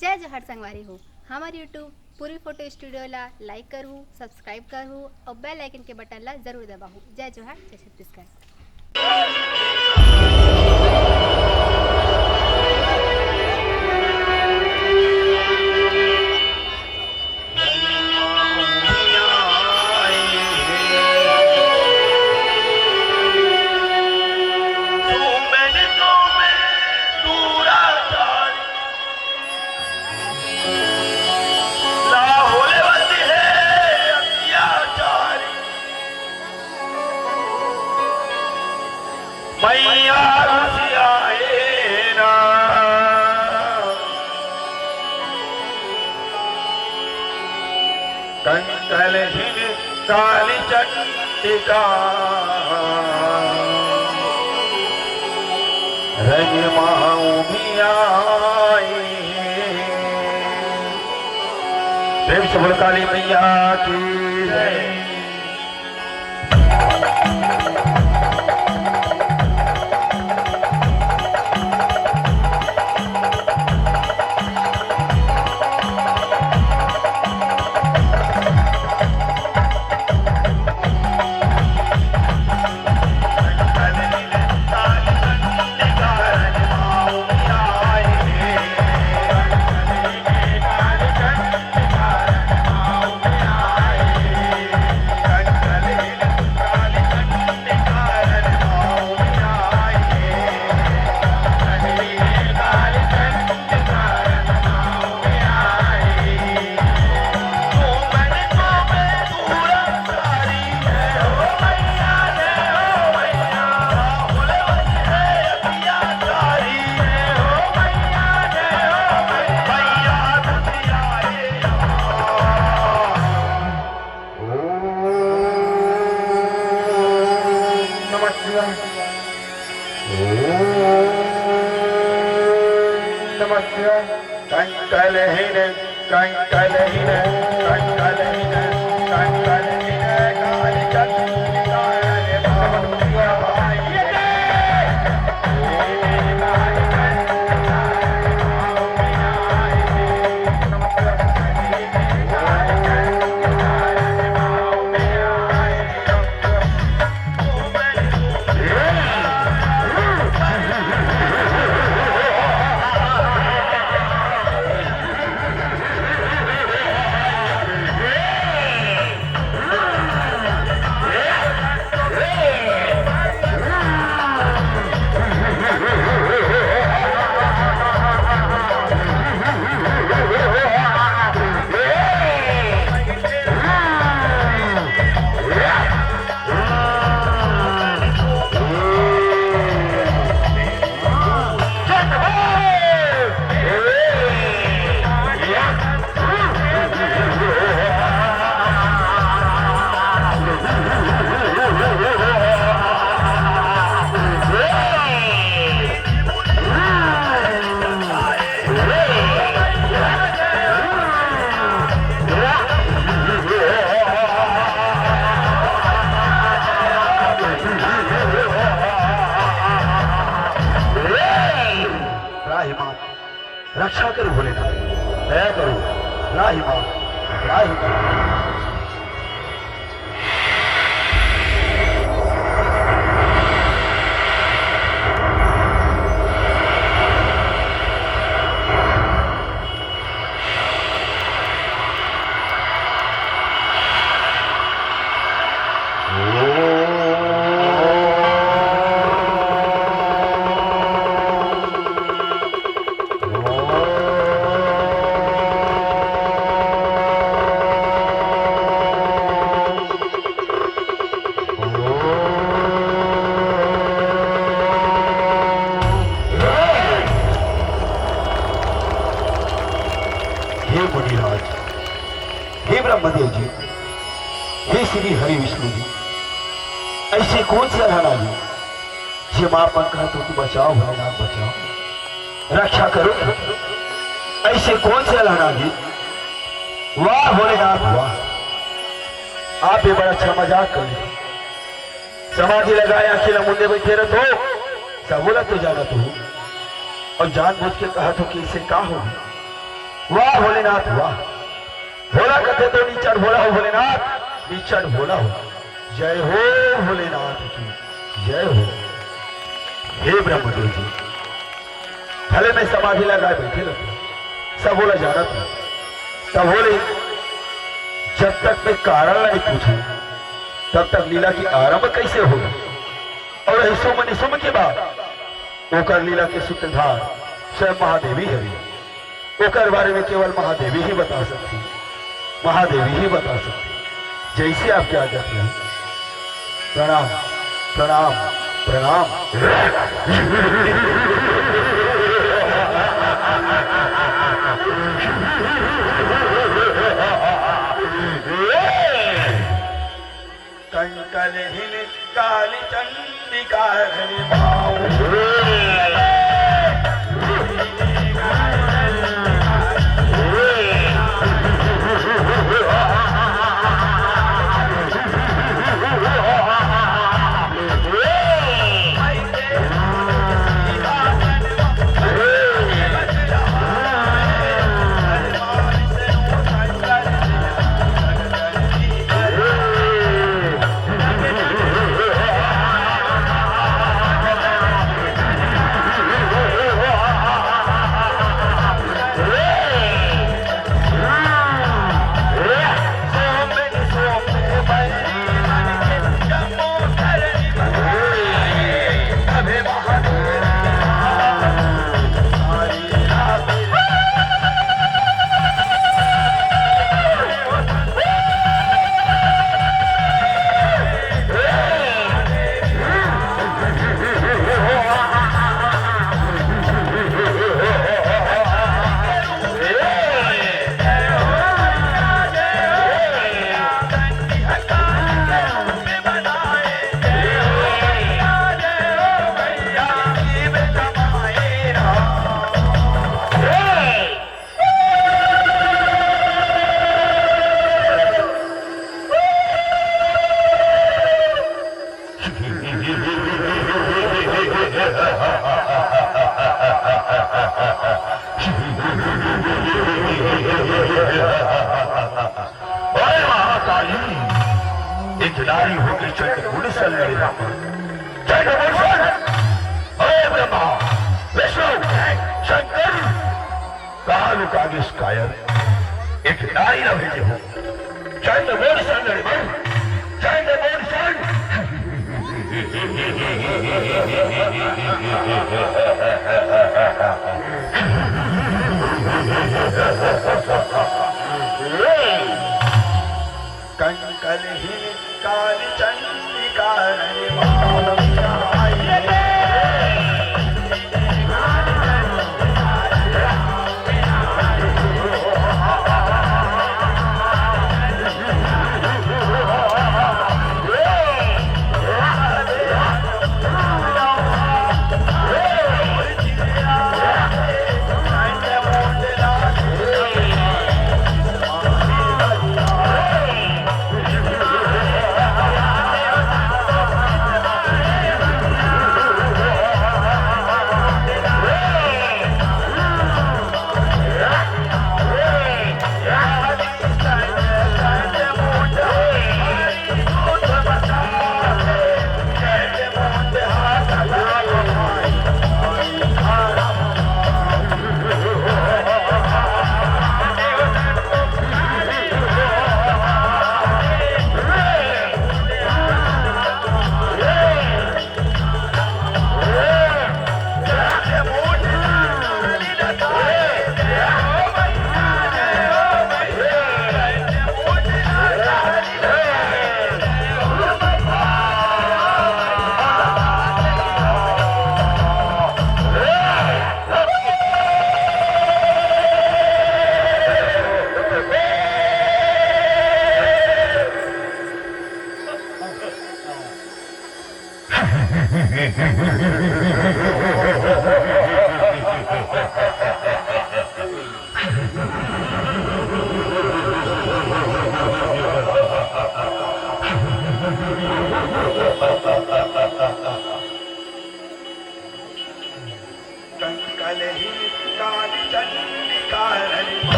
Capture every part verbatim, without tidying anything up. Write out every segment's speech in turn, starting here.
जय जोहार संगवारी हो, हमर YouTube पूर्वी फोटो स्टूडियो ला like करहू, subscribe करहू अउ bell icon के button ला जरूर दबाहू। जय जोहार, जय छत्तीसगढ़। मैया रुसियाए ना, कंकलहीन काली चंडिका, रंग माऊ मियाई। प्रेम से बोल काली मैया की जय। ओम नमः शिवाय। ओम नमः शिवाय। कंकलहीन, कंकलहीन, कंकलहीन, कंकलहीन, काली चंडिका। त्राहि मां, रक्षा करो भोलेनाथ, दया करो, त्राहि मां, त्राहि मां। हे मुनिराज, हे ब्रह्मदेव जी, हे श्री हरि विष्णु जी, ऐसे कौन से अल्लाह जी, जे माँ पंखा तो तू बचाओ भोलेनाथ बचाओ, रक्षा करो। ऐसे कौन से अल्लाह जी, वाह भोलेनाथ वाह, आप भी बड़ा अच्छा मजाक कर ले। समाधि लगाए आंखें ला मुंदे बैठे रहत हो, सबो ला तो जानत हो, और जानबूझ के कहत हो कि इसे का हो गया? वाह भोलेनाथ वाह। भोला कथे तो निचट भोला हो भोलेनाथ, निचट भोला हो। जय हो भोलेनाथ की, जय हो। हे ब्रह्मदेव जी, भले मैं समाधि लगाए बैठे रहूं, सब भोला जानत हूं, तब भोले जब तक मैं कारण नहीं पूछूं, तब तक लीला की आरंभ कैसे होगा? और ऐसो मन सुम के बाद ओकर लीला के सूत्रधार स्वयं महादेवी हरी। ओकर बारे में केवल महादेवी ही बता सकती, महादेवी ही बता सकती। जैसे आपके आज्ञा हो। प्रणाम, प्रणाम, प्रणाम। कंकलहीन काली चंडिका हरि भाव। अरे महाकाली, एक नारी होके चंड मुंड से लड़े। चंड मुंड से? अरे ब्रह्मा, विष्णु, शंकर, कहाँ लुका गिस कायर? एक नारी ला भेजे हो। चंड मोर संग रे बन, चंड मोर संग। कंकलहीन काली चंडिका हरि भाव।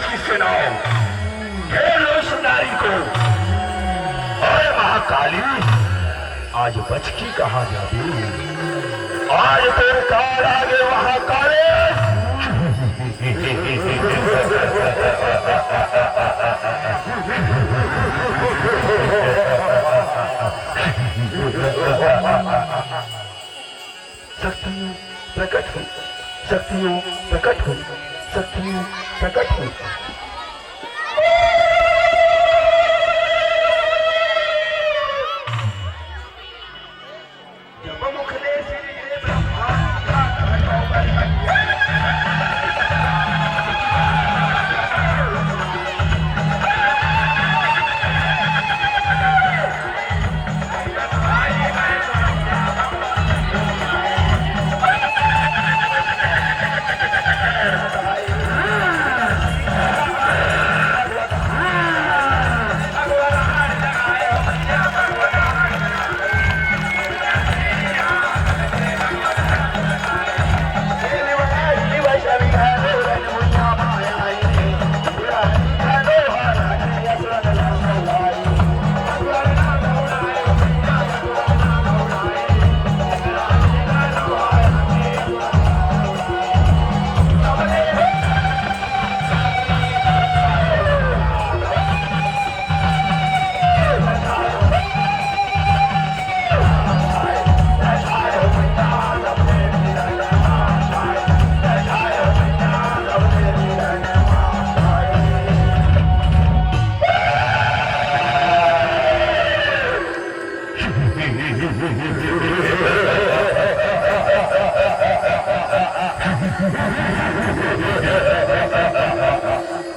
की सेनाओं, घेर लो इस नारी को। अरे महाकाली, आज बच के कहाँ जाबे? आज तोर काल आगे महाकाली। शक्ति प्रकट हो, शक्ति प्रकट हो, शक्ति प्रकट हो।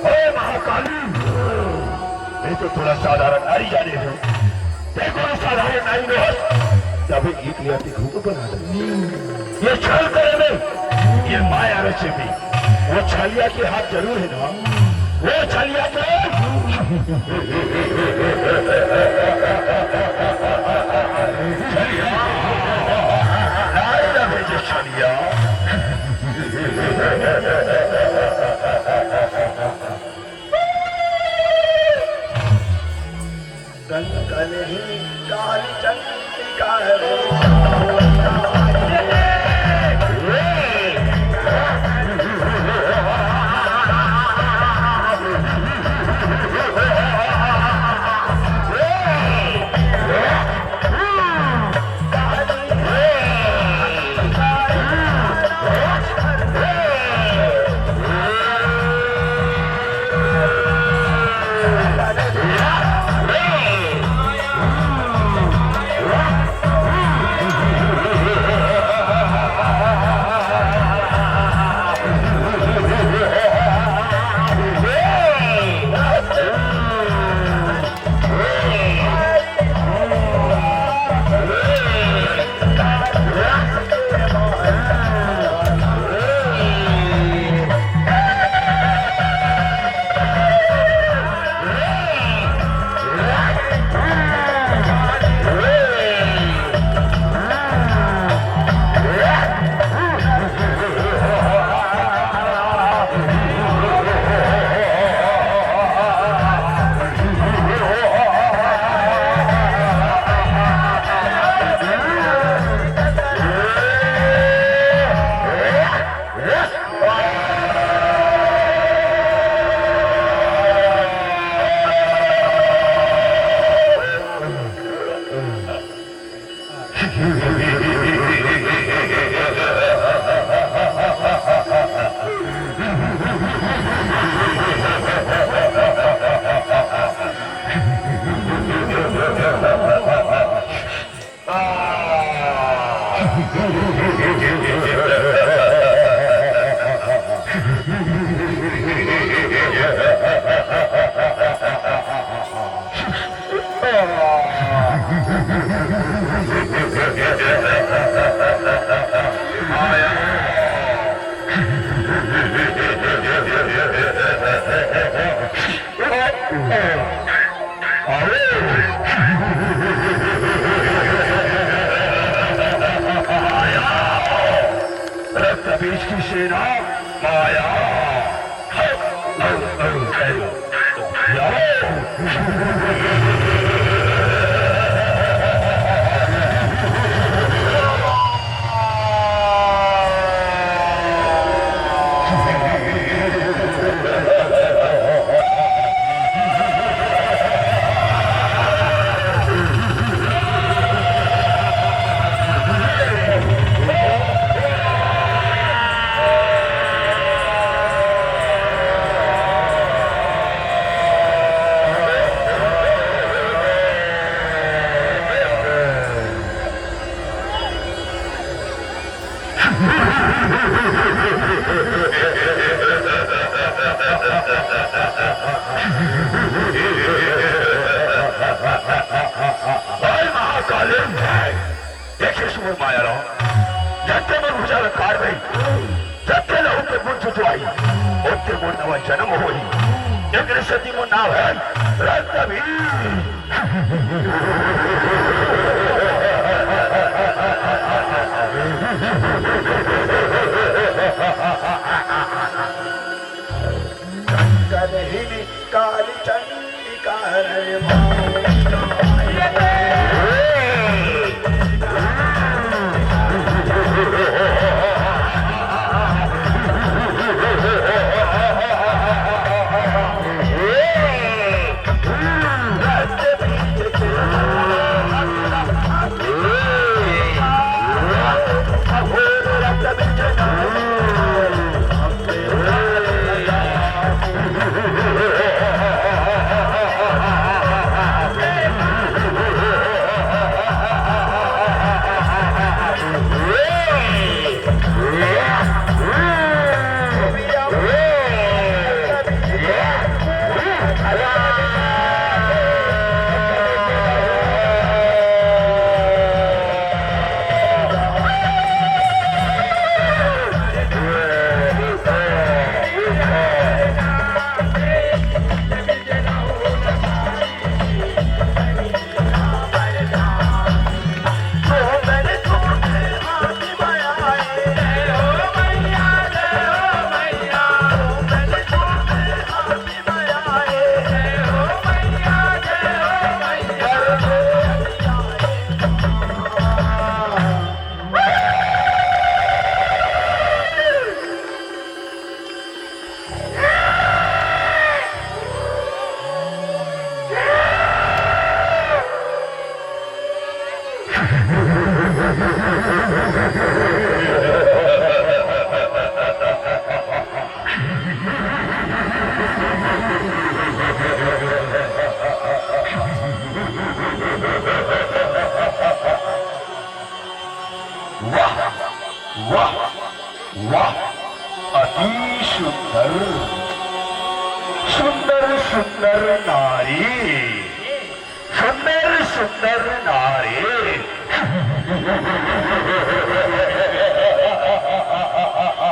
हे महाकाली, मैं तो थोड़ा साधारण नारी जाने हूँ। देखो, साधारण नारी में तबे एक लिया ते घूम बना दे। ये छल करे में, ये माया रचे में, वो छलिया के हाथ जरूर है ना, वो छलिया के। छलिया, नारी ना भेजे छलिया। कंकन ही काली चंद्रिका है। रक्त बीज की सेना माया। भाई महाकाली, देखिस मोर माया ला, जब ते मोर भुजा ला काटबे, जब ते लहू के बूंद चुचुआही, ओतके मोर नवा जनम होही। एकरे सेती मोर नाव हे रक्तबीज। कंकलहीन काली चंडिका रे माँ। वाह, वाह, वाह, अति सुंदर, सुंदर, सुंदर नारी, सुंदर, सुंदर नारी,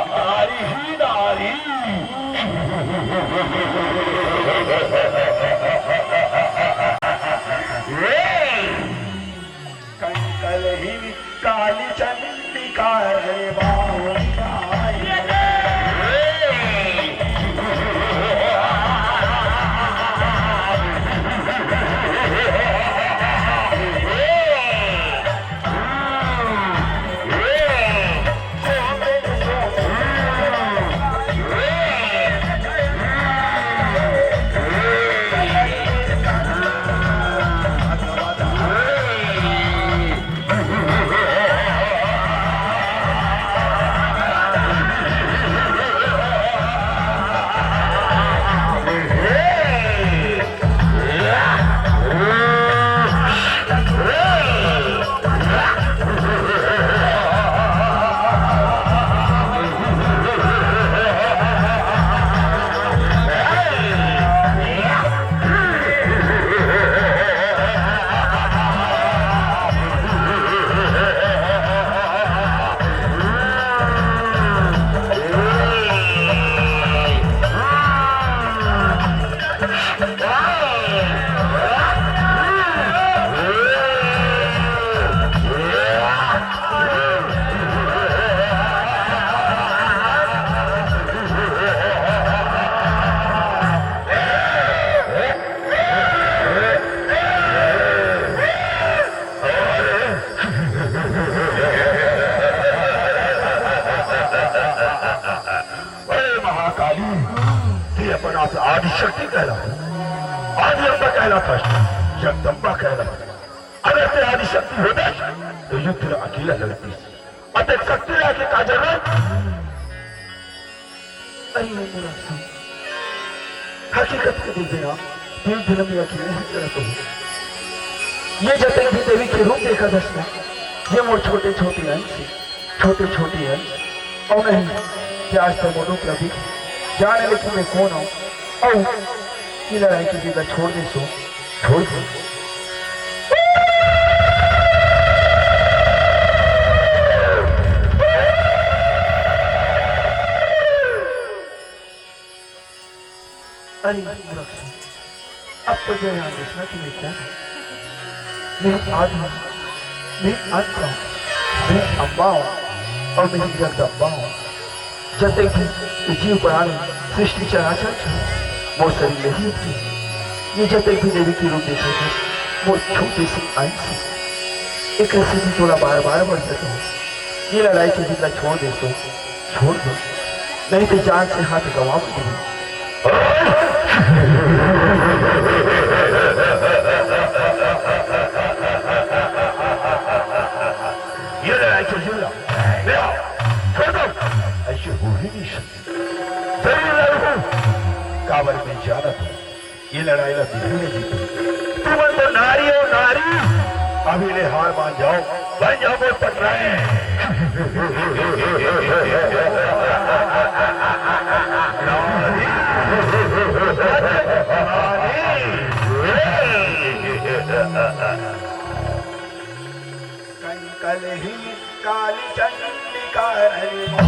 नारी ही नारी। कंकलहीन काली चंडिका रे बाहुली। शक्ति कहला, आदि अम्बा कहला, जगदम्बा कहला। अगर ते आदि शक्ति होते तो युद्ध ला अकेला लड़तीस। अतेक शक्ति ला के का जरूरत? अरे मोर राक्षस, हकीकत के देख बेरा, तीन दिन में अकेले ही लड़त हो। ये जतन भी देवी के रूप देखत हस ना, ये मोर छोटे छोटे अंश हे, छोटे छोटे अंश। अउ नहीं कि आज तक मोर रूप ला देखे, जाने ले कि मैं कौन हूँ। अउ ये लड़ाई के जिद ला छोड़ दे सो, छोड़ दे। अरे मूर्ख, अब तो जय राम कृष्णा की विद्या है। मैं आदि, मैं अंत हूँ, मैं अम्बा हूँ अउ मैं जगदम्बा हूँ। जतेक भी ये जीव प्राणी, सृष्टि चराचर हे, मोर शरीर ले ही उठे। ये जतेक भी देवी के रूप देखे हे, मोर छोटे से अंश हे। एकरे सेती तोला बार-बार बर देत हूँ, ये लड़ाई के जिद ला छोड़ दे सो, छोड़ दे, नहीं तो जान से हाथ गंवा बैठबे। ये लड़ाई के जिद ला, ले आओ, छोड़ दो। ऐसे हो ही नहीं सकते। जरूर लड़हूं, काबर मैं जानत हूं, ये लड़ाई ला बिल्कुल नहीं जीतहूं। तुमन तो नारी हो, नारी, अभी ले हार मान जाओ, बन जाओ मोर पटरानी। नारी, पटरानी। कंकल ही काली चंडिका हरि माँ।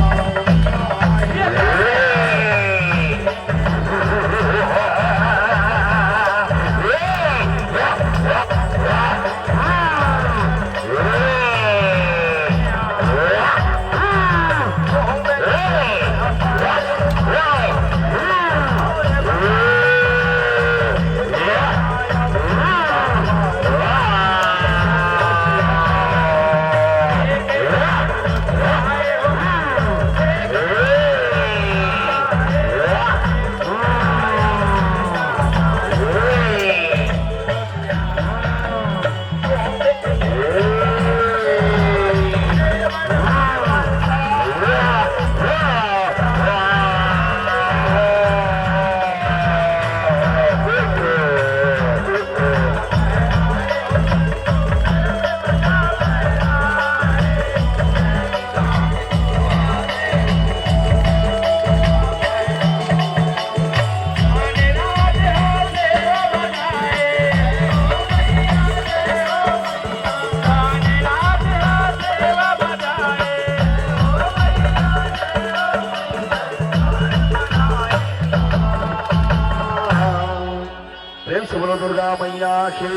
प्रेम से बोलो दुर्गा मैया की,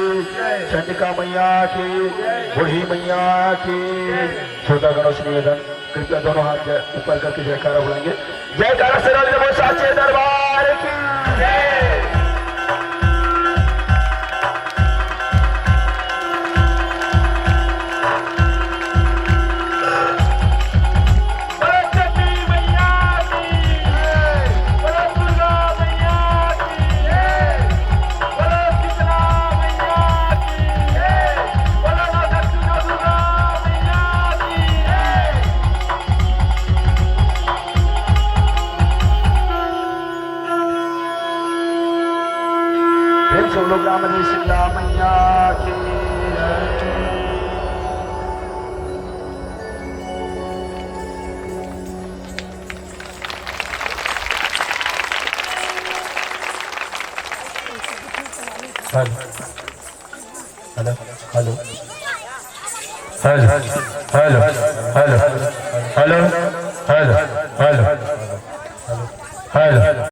चंडिका मैया की, बूढ़ी मैया की। श्रोतागणों से निवेदन, कृपया दोनों हाथ जय-, ऊपर करके जयकारा बुलाएंगे। जयकारा से राज बोल साचे दरबार की। बोलो चंडी मैया की, बोलो दुर्गा मैया की, बोलो शीतला मैया की, बोलो नवशक्ति दुर्गा मैया की। प्रेम से बोलो ग्राम देवी शीतला मैया की। Hello, hello, hello, hello, hello, hello, hello, hello, hello, hello.